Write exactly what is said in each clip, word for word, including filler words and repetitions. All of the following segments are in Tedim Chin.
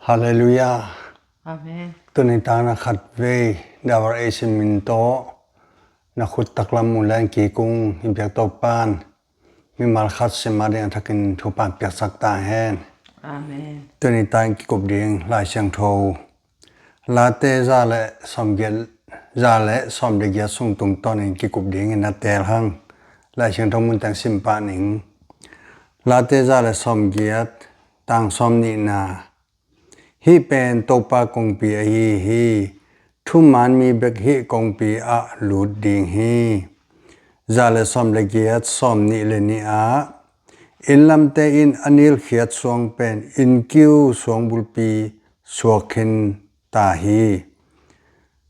Halleluiah. Amen. Tuni tangna khatvei Davar Eisin min tawh na khut taklam mulen kikung i biak Topan mimal khat sim a ding a thakin thupan piaksak ta hen. Amen. Tuni tang kikup ding Lai Siangtho Late za le sawmgiat, za le sawm le giat sung tungtawnin kikup dingin a teel hang. Lai Siangtho muntang simpah ning. Late za le sawmgiat, tang sawm nihna. Hih pen Topa kongpi ahi hi. Thuman mi bek hih kongpi ah lut ding hi. Za le sawm le giat, sawm nih le nih ah, innlamte in a nilkhiat suang pen innkiu suang bulpi suak khin ta hi.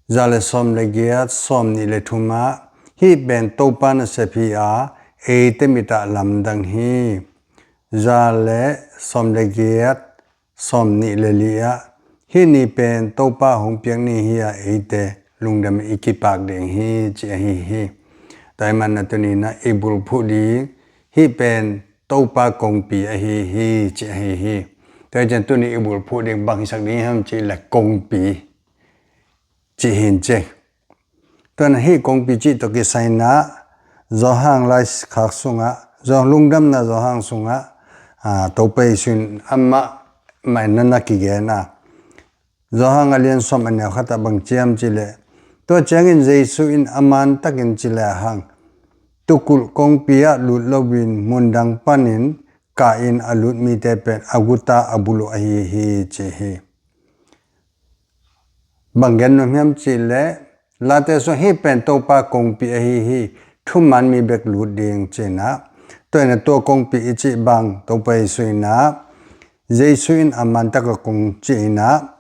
Za le sawm le giat, sawm nih le thum ah, hih pen Topa nasep hi a, eite mit ah lamdang hi. Za le sawm le giat, sawm nih le li ah, hih ni pen Topa hong piak ni hi a, eite lungdam i kipak ding hi, ci ahi hi. Tua ahih manin tuni-in ah i bulphuh ding, hih pen Topa kongpi ahi hi, ci ahi hi. Tua hi ciang tuni i bulphuh ding bang hisak ding hiam cih leh kongpi cih hi in ci. Tua ahih manin hih kongpi cih tawh kisai-in ah Johan laikhak sungah, Johan, Lungdamna Johan sungah, aa, Topa Jesu in amah mah in na kigen a, Johan a lian sawm, a neu khat ah bang ci hiam cih leh, tua ciangin Jesu in a man takin ci lehang, tukulh kongpi ah lut loin mundang panin kah in a lut mite pen a guta a buluh ahi hi, ci hi. Bang gen nuam hiam cih leh, Late sungah hih pen Topa kongpi ahi hi, thuman mi bek lut ding, ci-in ah. Tua ahih manin tua kongpi i cih bang, Topa Jesu in ah, Jesu in a man takin kong cih in ah,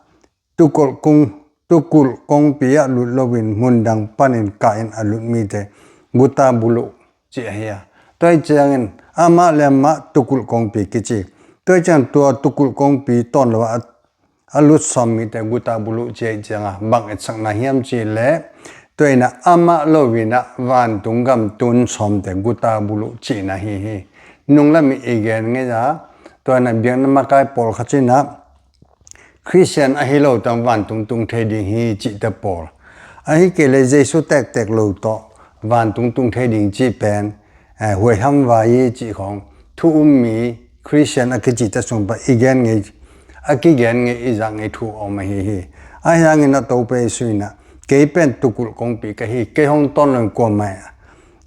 tukulh kong, tukulh kongpi ah lut loin mundang panin kah in a lut mite guta buluh, ci ahi a. Tua hi ciangin amah le amah tukulh kongpi kici. Tua hi ciang tua tukulh kongpi tawn lo a a lut sawm mite guta buluh ci ahih ciangin bang etsakna hiam cih leh, tua ahih manin amah lo-in ah vantung gam tun sawmte guta buluh cihna hi hi. Nunglam in i gen ngei a, tua ahih manin biakna makai pawlkhat in ah Khristian ahi lo tang vantung tung thei ding hi cihte pawl. Ahih kei leh Jesu tektek lo tawh vantung tung thei ding cih pen, eh, huaiham vai hi cih khawng, thu um mi Khristian a kicite sung pan i gen ngei, a kigen ngei, i zak ngei thu a om ahi hi. Ahi hangin ah Topa Jesu in ah, kei pen tukulh kongpi ka hi, kei hong tawn lo-in kuamah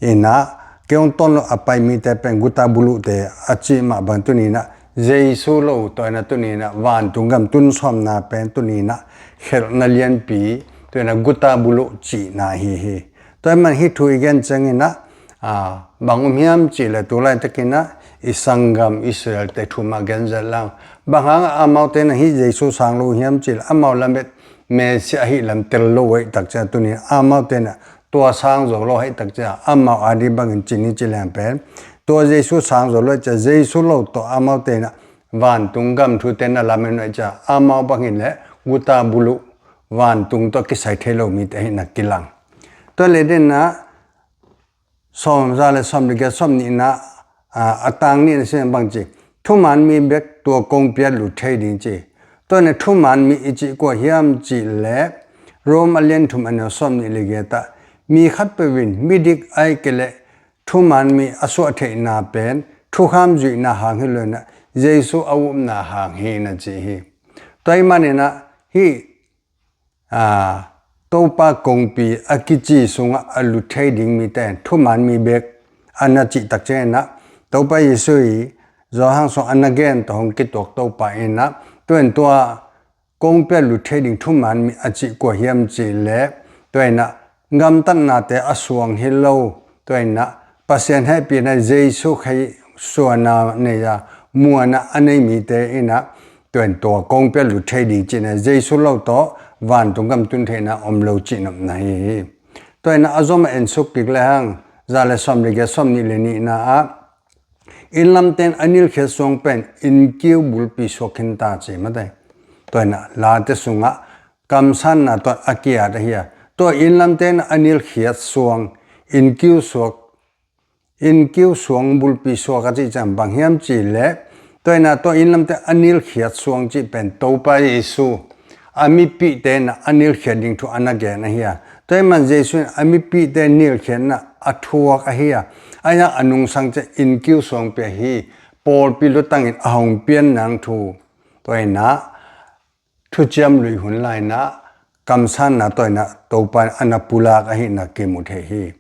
in ah, kei hong tawn lo a pai mite pen guta buluhte a cih mah bang tuni-in ah, Jesu lo, tua ahih manin tuni-in ah vantung gam tun sawmna pen tuni-in ah khelhna lianpi, tua ahih manin guta buluh cihna hi hi. Tua ahih manin hih thu i gen ciangin ah, aa, bang om hiam cih leh tu laitakin ah i sanggam Israel-te thu mah gen zel leng. Bang hangin amaute in ah hih Jesu sang lo hiam cih leh amau lamet Messiah ahih lam tel lo ahih tak ciang tuni-in amaute in ah tua sang zo lo ahih tak ciang amau a ding bangin ci ni ci leng pen, tua Jesu sang zo lo ahih ciang Jesu lo tawh amaute in ah vantung gam thute na lamen ahih ciang amau bangin leh guta buluh, vantung tawh kisai thei lo mite ahihna kilang. Tua leh den ah sawm, za le sawm le giat, sawm nihna, a, a tang nihna sin bang ci, thuman mi bek tua kongpi ah lut thei ding ci. Tua ahih manin thuman mi i cih kua hiam cih leh, Rom a lian thum, a neu sawm nih le giat ah, mi khatpeuh in midik ahih kei leh thuman mi a suah theihna pen thukham zuihna hang hi lo-in ah, Jesu a upna hang hi na ci hi. Tua ahih manin ah hih, aa, Topa kongpi a kici sungah a lut thei ding mite thuman mi bek a na cih tak ciangin ah, Topa Jesu in Johan sungah a na gen tawh hong kituak Topa in ah, tua ahih manin tua kongpi ah lut thei ding thuman mi a cih kua hiam cih leh, tua ahih manin ah gamtatnate a suang hi lo, tua ahih manin ah Pasian hehpihna, Jesu Khrih suahna nei a, muanna a nei mite in ah, tua ahih manin tua kongpi ah lut thei ding cihna, Jesu lo tawh vantung gam tun theihna om lo cih nopna hi hi. Tua ahih manin ah a zom ah ensuk kik lehang, za le sawm le giat, sawm nih le nihna ah, innlamte in a nilkhiat suang pen innkiu bulpi suak khin ta ci mate. Tua ahih manin ah Late sungah kamsanna tawh a ki-at ahi a. Tua innlamte in a nilkhiat suang, innkiu suak, innkiu suang bulpi suak a cih ciang bang hiam cih leh, Tua hi-in ah tua inn lamte a nilkhiat suang cih pen Topa Jesu a mipihte in ah a nilkhiat ding thu a na gen ahi a. Tua ahih man Jesu in a mipihte nilkhiatna a thuak ahi a. Ahi a, a nungsang ciang inn kiu suang pia hi. Pawlpi lutangin a hong pian nang thu, tua hi-in ah thuciam lui hun lai-in ah kamsanna, tua hi-in ah Topa in a na pulak ahihna kimu thei hi.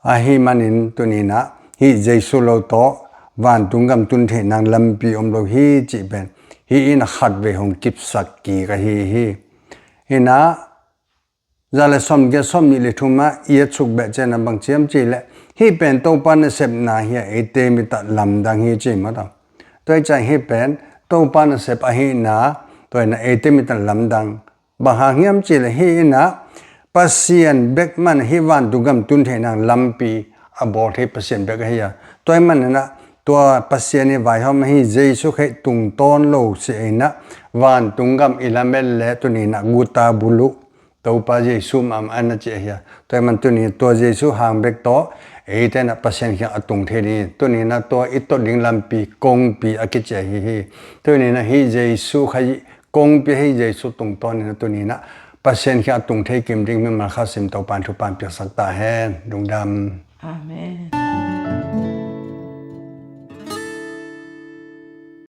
Ahih manin tuni-in ah hih Jesu lo tawh vantung gam tun theih nang lampi om lo hi cih pen hih in ah khatvei hong kipsak kik ahi hi. Hi-in ah za le sawmgiat, sawmnih le thum ah i et suk beh ciangin ah bang ci hiam cih leh, hih pen Topa nasepna hi a, eite mit ah lamdang hi ci maw. Tua hi ciang hih pen Topa nasep ahihna, tua hi-in ah eite mit ah lamdang. Bang hang hiam cih leh hih in ah Pasian bek mah in ah hih vantung gam tun theih nang lampi a bawl thei Pasian bek ahi a. Tua ahih manin ah tua Pasian i vaihawm ahi Jesu Khrih tungtawn lo si-in ah vantung gam i lamet leh tuni-in ah guta buluh Topa Jesu mahmah a na ci ahi a. Tua ahih man tuni tua Jesu hang bek tawh eite in ah Pasian kiang a tung thei ding hi. Tuni-in ah tua i tot ding lampi kongpi a kici ahi hi. Tuni-in ah hih Jesu Khrih kongpi ahi Jesu tungtawn in ah tuni-in ah Pasian kiang a tung thei kim ding mimal khat sim Topa in thupha piaksak ta hen. Lungdam. Amen.